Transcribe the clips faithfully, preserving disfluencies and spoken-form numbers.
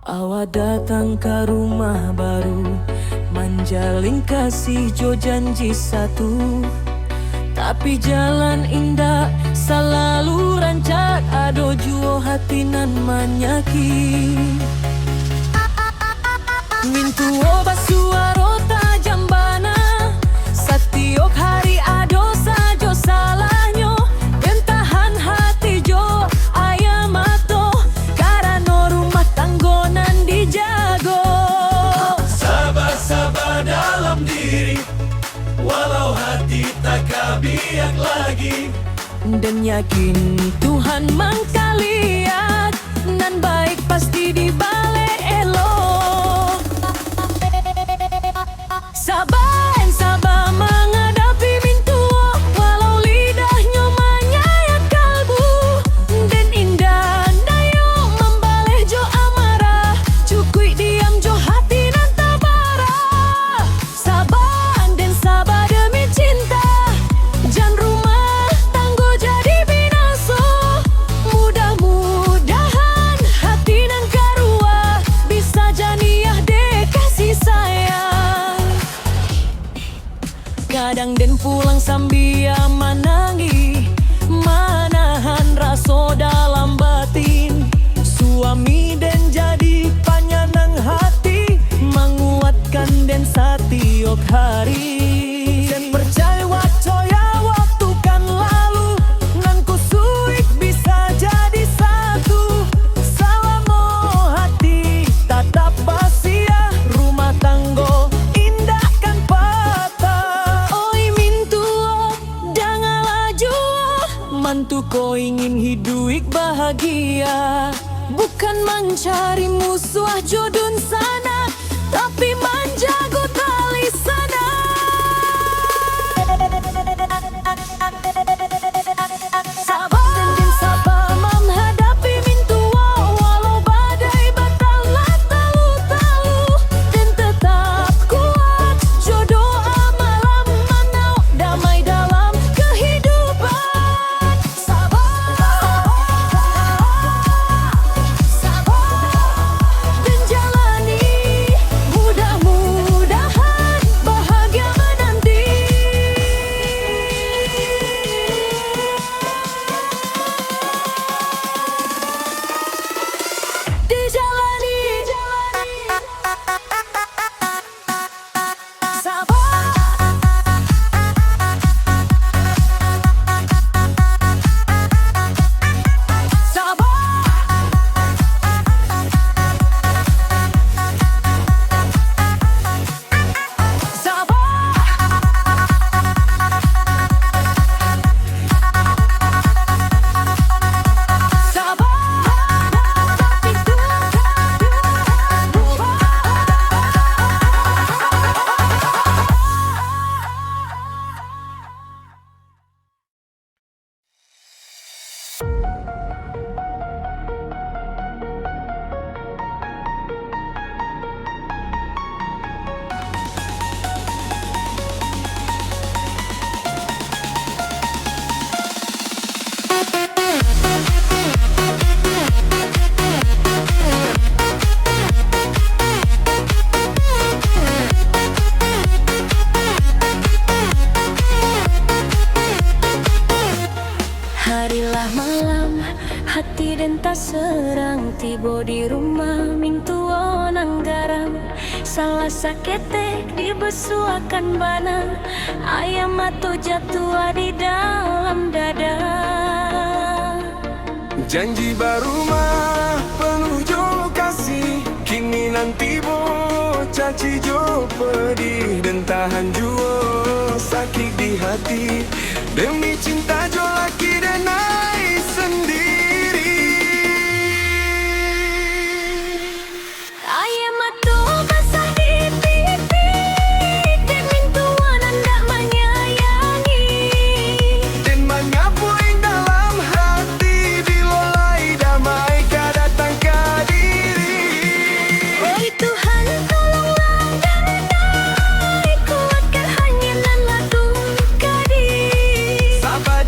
Awak datang ka rumah baru, manjalin kasih jo janji satu. Tapi jalan indak salalu rancak, ado juo hati nan manyakik. Mintuo basuaro tajam bana, satiok hari ado sajo salahnyo. Den tahan hati jo aia mato, karano rumah tanggo nan dijago. Saba-saba dalam diri, walau hati takabiak lagi. Den yakin Tuhan mangkaliak, nan baik pasti dibaleh elok. Saba, den saba mangadapi mintuo, walau lidahnyo manyayat kalbu. Den indak dayok mambaleh jo amarah, cukuik diam jo hati nan tabarah. Saba, den saba demi cinta, jan rumah tanggo jadi binaso. Mudah-mudahan hati nan karuah bisa janiah dek kasih sayang. Kadang den pulang sambia manangih, manahan raso dalam batin. Suami den jadi panyanang hati, manguatkan den satiok hari. Den percayo wacoya waktu kan lalu, nan kusuik bisa jadi satu. Salamo hati tatap basia, rumah tanggo indak kan patah. Oi mintuo, dangalah juo, mantu ko ingin hiduik bahagia. Bukan mancari musuah jo dunsanak, tapi manjago tali sanak. Saba, den saba mamhadapi mintuo, walau badai batalah talu-talu, den tatap kuat jo doa malam, manaok damai dalam kahidupan. Saba, saba, den jalani, mudah-mudahan bahagia mananti. Dijalani. Hari lah malam, hati den taserang, tibo di rumah mintuo nan garam. Salah saketek dibesuakan bana, aia mato jatuah di dalam dada. Janji barumah panuah jo kasih, kini nan tibo caci jo pedih. Den tahan juo sakik di hati, demi cinta jo laki den ai sandiri. Aia mato basah di pipi, dek mintuo nan dak manyayangi. Den manyapuik dalam hati, bilo lai damai ka datang ka diri. Oi Tuhan, tolonglah damai, kuatkan hati nan lah tungkadi. Saba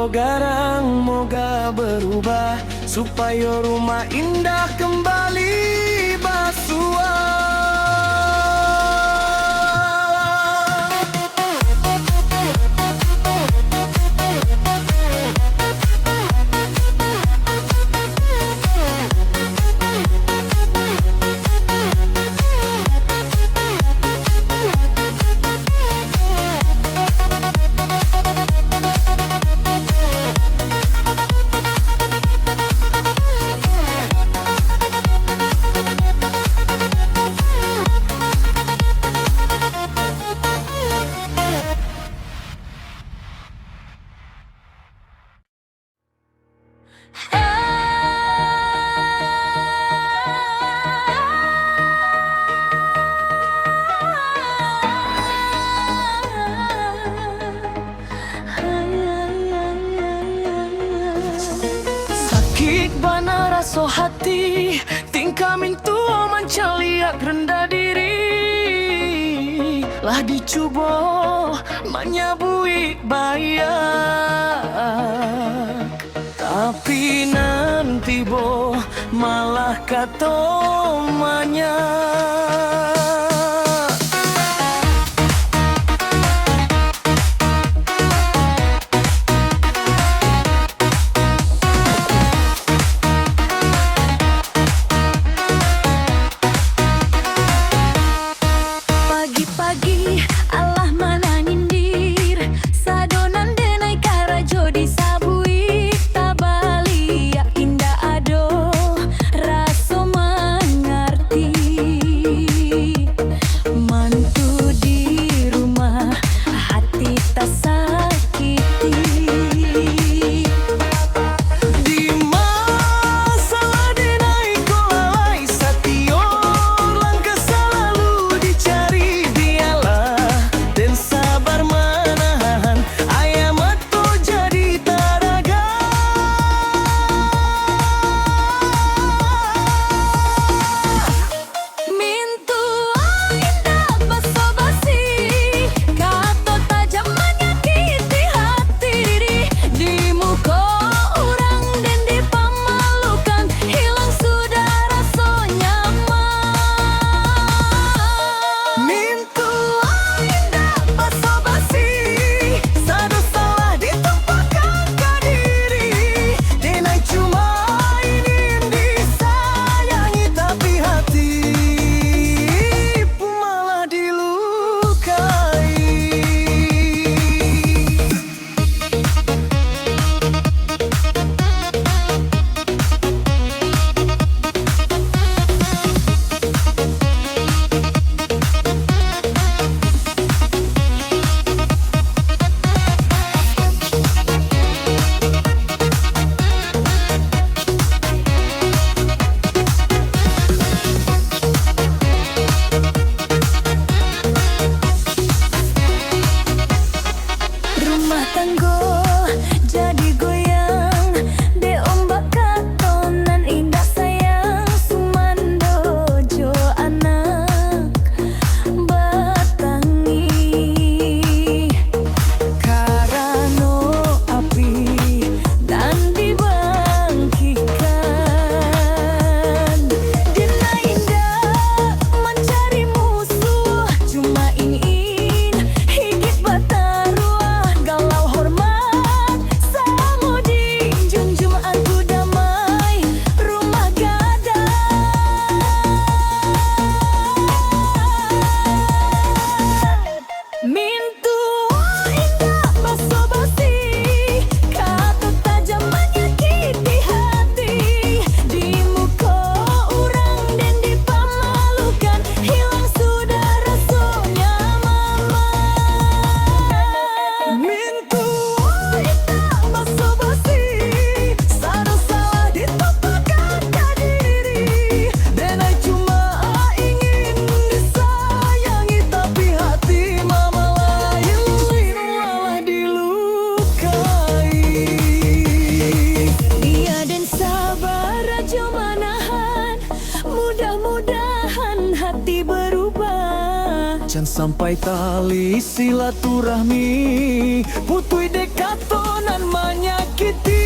Garang moga berubah, supayo rumah indah kembali basuah. Sakik bana raso hati, tingkah mintuo mancaliak randah diri. Lah dicubo manyabuik baiak, tapi nan tibo malah kato manyak. Pagi-pagi alah mananyindir, sado nan denai karajo disabuik tabaliak, indak ado raso mangarti. Mantu di rumah hati tasakiti. Di masalah denai ko lalai, satiok langkah salalu dicari. Bialah den sabar manahan, aia mato jadi taraga. Mintuo indak baso-basi, kato tajam manyakiti hati. Di muko urang den dipamalukan, hilang sudah raso nyaman. Mintuo indak baso-basi, sado salah ditumpahkan ka diri. Denai cuma ingin disayangi, tapi hati pun malah dilukai. Rumah tanggo jadi goyang dek ombak kato nan indak sayang, sumando jo anak batangih karano api nan dibangkikkan. Dina indak mancari musuh, cuma ingin higik bataruah. Galau hormat samo dijunjung, angku damai rumah gadang. Mintuo indak baso-basi, kato tajam manyakiti hati. Di muko urang den dipamalukan, hilang sudah raso nyaman. Mintuo indak baso-basi, sado salah ditumpahkan ka diri. Denai cuma ingin disayangi, tapi hati malah lain, malah dilukai. Bia den sabar ajo manahan, mudah-mudahan hati berubah. Jan sampai tali silaturahmi putuih dek kato nan manya- Kiti.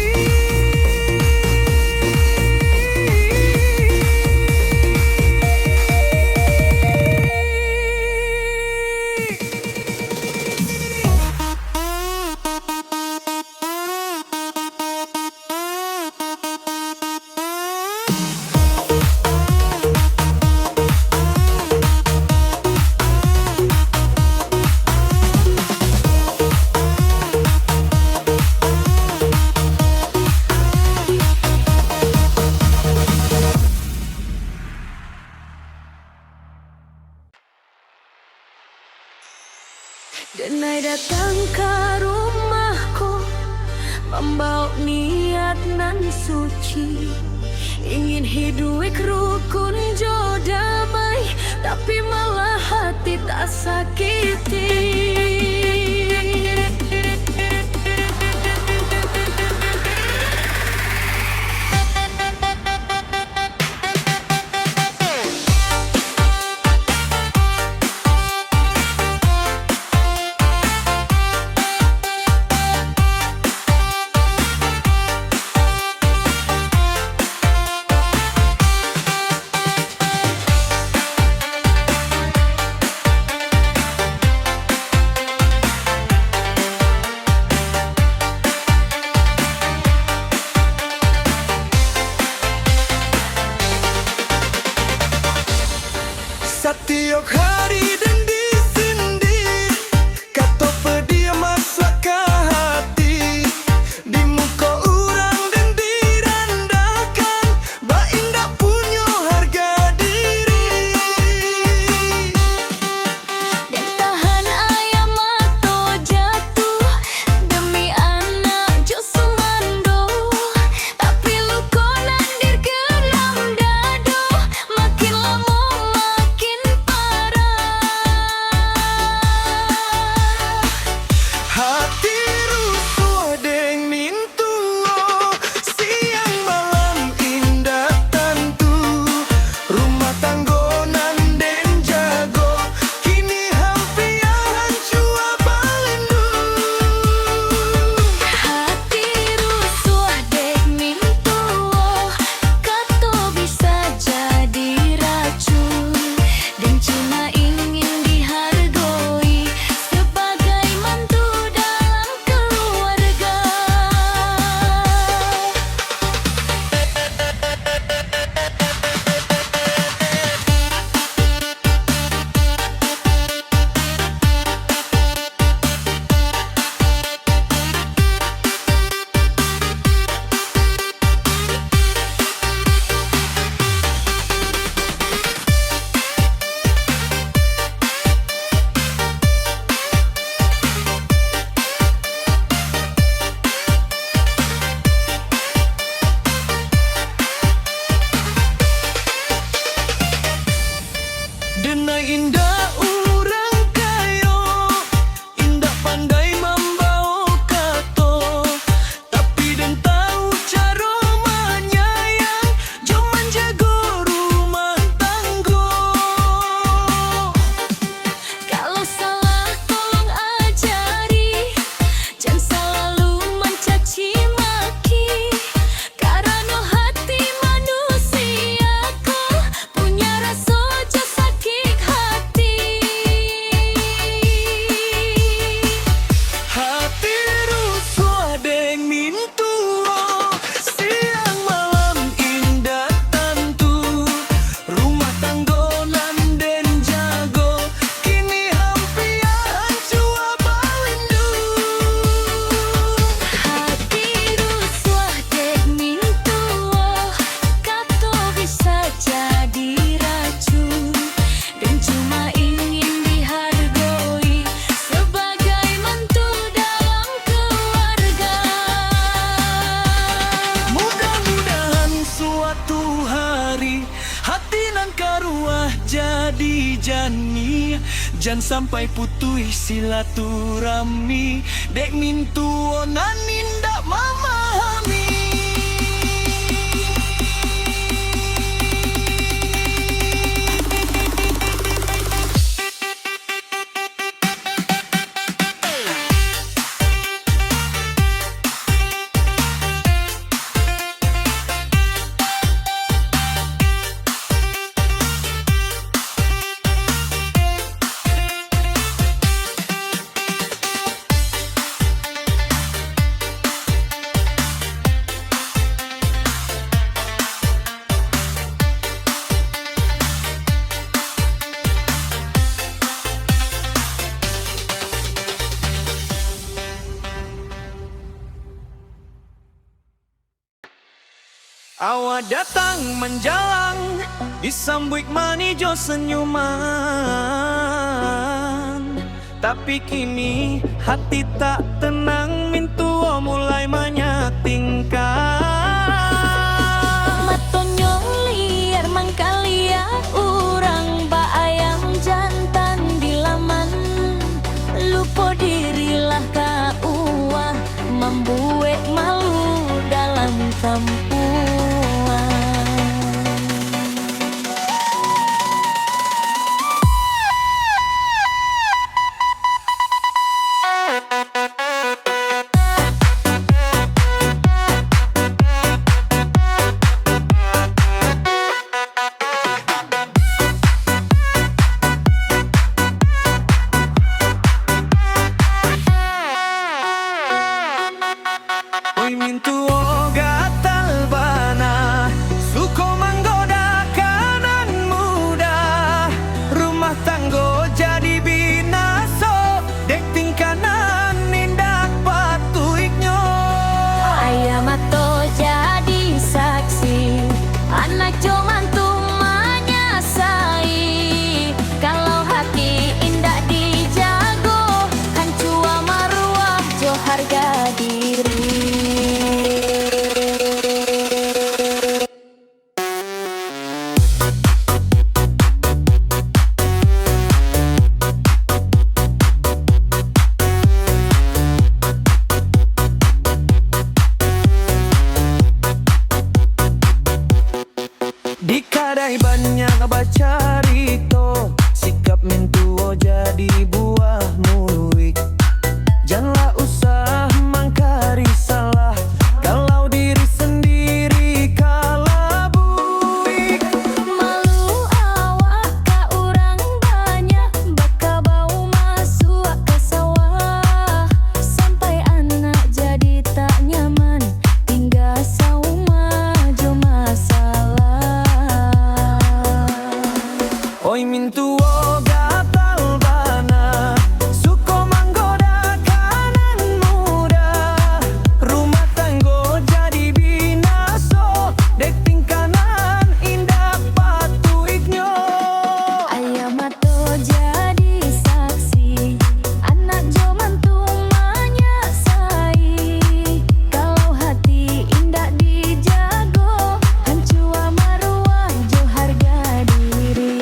Denai datang ka rumah ko, mambaok niat nan suci, ingin hiduik rukun jo damai, tapi malah hati tasakiti. Satiok hari den disindik, kato padiah masuak ka hati, di muko urang den dirandahkan, bak indak punyo harga diri. Den tahan aia mato jatuah, demi anak jo sumando. Tapi luko nan digenam dado, makin lamo makin parah. Hati rusuah dek mintuo, siang malam indak tantu. Rumah tanggo nan den jago, kini hampiang hancua balindu. Hati rusuah dek mintuo, kato bisa jadi racun. Den cuma ingin dihargoi sabagai mantu dalam kaluarga. Denai indak urang kayo, indak pandai mambawo kato, tapi den tahu caro manyayang jo manjago rumah tanggo. Kalau salah tolong ajari, jan salalu mancaci maki. Karano hati manusia ko punya raso jo sakik hati. Hati rusuah dek mintuo, siang malam indak tantu. Rumah tanggo nan den jago, kini hampiang hancua balindu. Hati rusuah dek mintuo, kato bisa jadi racun. Den cuma ingin dihargoi sabagai mantu dalam kaluarga. Mudah-mudahan suatu hari hati nan karuah jadi janiah, jan sampai putuih silaturahmi dek mintuo nan indak mamahami. Awak datang manjalang, disambuik manih jo senyuman. Tapi kini hati tak tenang, mintuo mulai manyatingkan. Matonyo liar mangkaliak urang baayam jantan di laman. Lupo dirilah ka uwah, mambuek malu dalam kampuang. Oi mintuo gatal bana, suko manggoda ka nan muda. Rumah tanggo jadi binaso, dek tingkah nan indak patuiknyo. Ayah mato jadi saksi, anak jo mantu manyasai. Kalau hati indak dijago, hancua maruah jo harga diri. Di kadai banyak bacarito, sikap mintuo jadi buah muluik. Janlah usah mangkari salah, kalau diri sandiri ka labuik. Malu awak ka urang banyak, bakabau masuak ka sawah. Sampai anak jadi tak nyaman, tingga saumah jo masalah. Oi mintuo gatal bana, suko manggoda ka nan muda. Rumah tanggo jadi binaso, dek tingkah nan indak patuiknyo. Ayah mato jadi saksi, anak jo mantu manyasai. Kalau hati indak dijago, hancua maruah jo harga diri.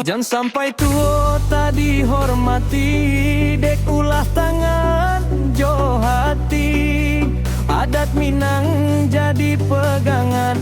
Jan sampai tuo tak dihormati, dek ulah tangan jo hati. Adat Minang jadi pegangan,